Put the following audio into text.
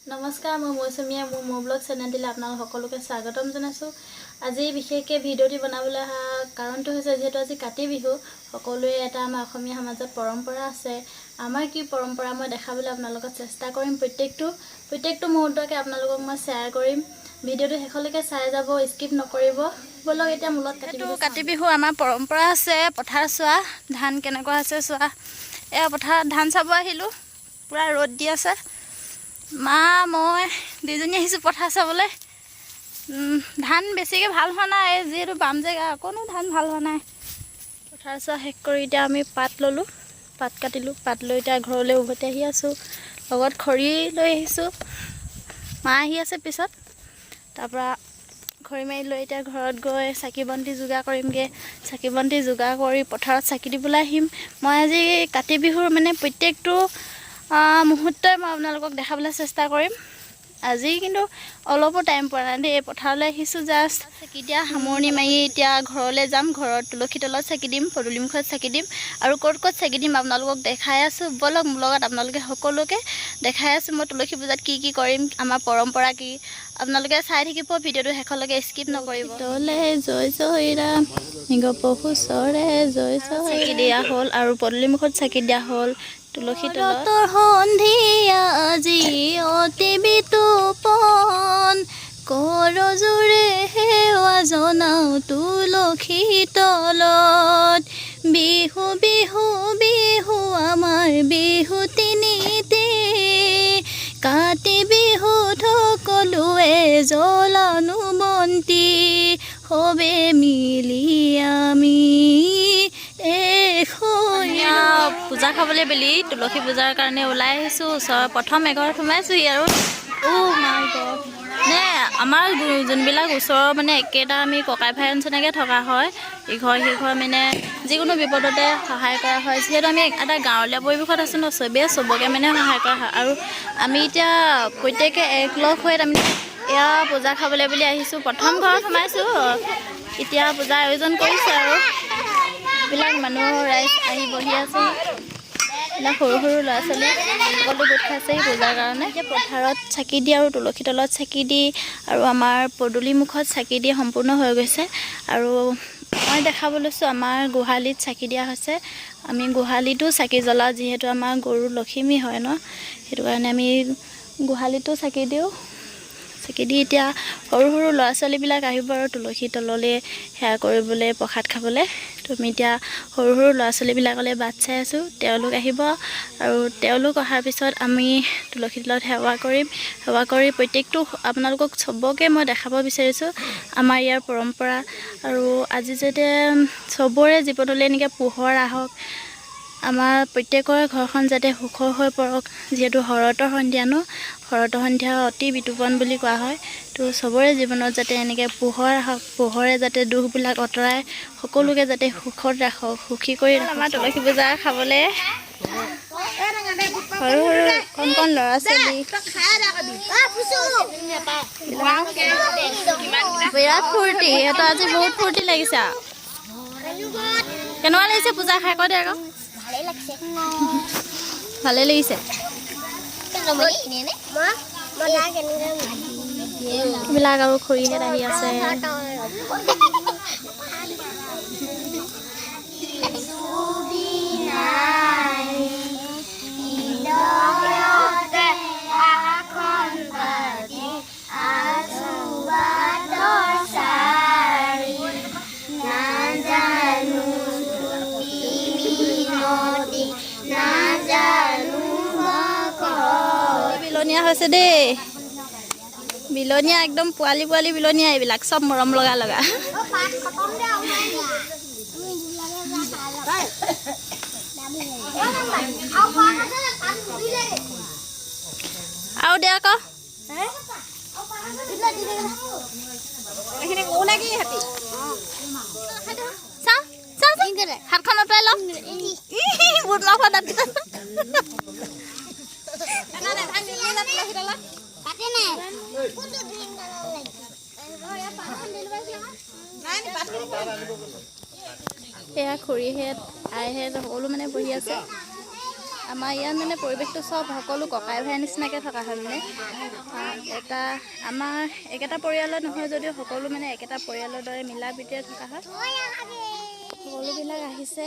নমস্কাৰ, মই মৌচুমীয়ে মোৰ মৌ ব্লগ চেনেলটিলৈ আপোনালোক সকলোকে স্বাগতম জনাইছোঁ। আজি বিশেষকৈ ভিডিঅ'টি বনাবলৈ অহা কাৰণটো হৈছে, যিহেতু আজি কাতি বিহু, সকলোৱে এটা আমাৰ অসমীয়া সমাজত পৰম্পৰা আছে। আমাৰ কি পৰম্পৰা মই দেখাবলৈ আপোনালোকক চেষ্টা কৰিম। প্ৰত্যেকটো প্ৰত্যেকটো মুহূৰ্তকে আপোনালোকক মই শ্বেয়াৰ কৰিম। ভিডিঅ'টো শেষলৈকে চাই যাব, স্কিপ নকৰিব। ব'লক এতিয়া মূলত কাতি বিহু। কাতি বিহু আমাৰ পৰম্পৰা আছে পথাৰ চোৱা, ধান কেনেকুৱা আছে চোৱা। এয়া পথাৰত ধান চাব আহিলোঁ। পূৰা ৰ'দ দি আছে। মা মই দুইজনী আহিছোঁ পথাৰ চাবলৈ। ধান বেছিকৈ ভাল হোৱা নাই, যিহেতু বাম জেগা, অকণো ধান ভাল হোৱা নাই। পথাৰ চোৱা শেষ কৰি এতিয়া আমি পাত ল'লোঁ, পাত কাটিলোঁ। পাত লৈ এতিয়া ঘৰলৈ উভতি আহি আছোঁ। লগত খৰি লৈ আহিছোঁ। মা আহি আছে পিছত। তাৰপৰা খৰি মাৰি লৈ এতিয়া ঘৰত গৈ চাকি বন্তি যোগাৰ কৰিমগৈ। চাকি বন্তি যোগাৰ কৰি পথাৰত চাকি দিবলৈ আহিম। মই আজি কাতি বিহুৰ মানে প্ৰত্যেকটো মুহূৰ্তই মই আপোনালোকক দেখাবলৈ চেষ্টা কৰিম। আজি কিন্তু অলপো টাইম পোৱা নাই দেই। পথাৰলৈ আহিছোঁ জাষ্ট। চাকি দিয়া সামৰণি মাৰি এতিয়া ঘৰলৈ যাম। ঘৰত তুলসী তলত চাকি দিম, পদূলিমুখত চাকি দিম আৰু ক'ত ক'ত চাকি দিম আপোনালোকক দেখাই আছোঁ। ব'লক মোৰ লগত, আপোনালোকে সকলোকে দেখাই আছোঁ মই তুলসী পূজাত কি কি কৰিম, আমাৰ পৰম্পৰা কি। আপোনালোকে চাই থাকিব ভিডিঅ'টো শেষলৈকে, স্কিপ নকৰিব। তলে জয় জয় ৰাম পশু চৰে জয় জয়। চাকি দিয়া হ'ল আৰু পদূলিমুখত চাকি দিয়া হ'ল, তুলসী তলত। সন্ধিয়া আজি অতি বিতোপন, কৰজোৰে সেৱা জনাওঁ তুলসী তলত। বিহু বিহু বিহু আমাৰ বিহু তিনিটি, কাতি বিহুত সকলোৱে জ্বলানো বন্তি। সবে মিলি আমি এক হৈ পূজা খাবলৈ বুলি তুলসী পূজাৰ কাৰণে ওলাই আহিছোঁ। ওচৰৰ প্ৰথম এঘৰত সোমাইছোঁহি আৰু অ' মাই গড, নে আমাৰ যোনবিলাক ওচৰৰ মানে একেটা আমি ককাই ভাইৰ নিচিনাকৈ থকা হয়, ইঘৰ সিঘৰ মানে যিকোনো বিপদতে সহায় কৰা হয়। যিহেতু আমি এটা গাঁৱলীয়া পৰিৱেশত আছোঁ ন, চবেই চবকে মানে সহায় কৰা হয়। আৰু আমি এতিয়া প্ৰত্যেকে একলগ হৈ তাৰমানে এয়া পূজা খাবলৈ বুলি আহিছোঁ। প্ৰথম ঘৰত সোমাইছোঁ। এতিয়া পূজা আয়োজন কৰিছে আৰু এইবিলাক মানুহ ৰাইজ আহি বহি আছে। এইবিলাক সৰু সৰু ল'ৰা ছোৱালী সকলো গোট খাইছে পূজাৰ কাৰণে। এতিয়া পথাৰত চাকি দি আৰু তুলসী তলত চাকি দি আৰু আমাৰ পদূলি মুখত চাকি দি সম্পূৰ্ণ হৈ গৈছে। আৰু মই দেখাব লৈছোঁ, আমাৰ গোহালিত চাকি দিয়া হৈছে। আমি গোহালিতো চাকি জ্বলাওঁ, যিহেতু আমাৰ গৰু লখিমী হয় ন, সেইটো কাৰণে আমি গোহালিতো চাকি দিওঁ। চাকি দি এতিয়া সৰু সৰু ল'ৰা ছোৱালীবিলাক আহিব আৰু তুলসী তললৈ সেৱা কৰিবলৈ, প্ৰসাদ খাবলৈ। তো আমি এতিয়া সৰু সৰু ল'ৰা ছোৱালীবিলাকলৈ বাট চাই আছোঁ। তেওঁলোক আহিব আৰু তেওঁলোক অহাৰ পিছত আমি তুলসী তলত সেৱা কৰিম। সেৱা কৰি প্ৰত্যেকটো আপোনালোকক চবকে মই দেখাব বিচাৰিছোঁ আমাৰ ইয়াৰ পৰম্পৰা। আৰু আজি যাতে চবৰে জীৱনলৈ এনেকৈ পোহৰ আহক, আমাৰ প্ৰত্যেকৰে ঘৰখন যাতে সুখৰ হৈ পৰক। যিহেতু শৰতৰ সন্ধিয়া ন, শৰতৰ সন্ধিয়া অতি বিতোপন বুলি কোৱা হয়। তো চবৰে জীৱনত যাতে এনেকৈ পোহৰ আহক, পোহৰে যাতে দুখবিলাক আঁতৰাই সকলোকে যাতে সুখত ৰাখক, সুখী কৰি ৰাখক। আমাৰ তুলসী পূজা খাবলৈ সৰু সৰু কণ কণ ল'ৰা ছোৱালী বিৰাট ফূৰ্তি সিহঁতৰ। আজি বহুত ফূৰ্তি লাগিছে আৰু। কেনেকুৱা লাগিছে পূজা খাই কৈ দে আকৌ। ভালেই লাগিছে। এইবিলাক আৰু খুৰীহঁত আহি আছে। বিলনীয়া হৈছে দেই, বিলনীয়া একদম পোৱালি পোৱালি বিলনীয়া এইবিলাক চব মৰম লগা লগা। আৰু দে আকৌ। চাওঁ চাওঁ, হাতখন আঁতৰাই লওঁ। বুট মাংস দাঁতকেইটা। এয়া খুৰীহেঁত, আইহেঁত সকলো মানে বহি আছে। আমাৰ ইয়াত মানে পৰিৱেশটো চব সকলো ককাই ভাই নিচিনাকৈ থকা হয়। মানে এটা আমাৰ একেটা পৰিয়ালৰ নহয় যদিও সকলো মানে একেটা পৰিয়ালৰ দৰে মিলা প্ৰীতিৰে থকা হয়। সকলোবিলাক আহিছে।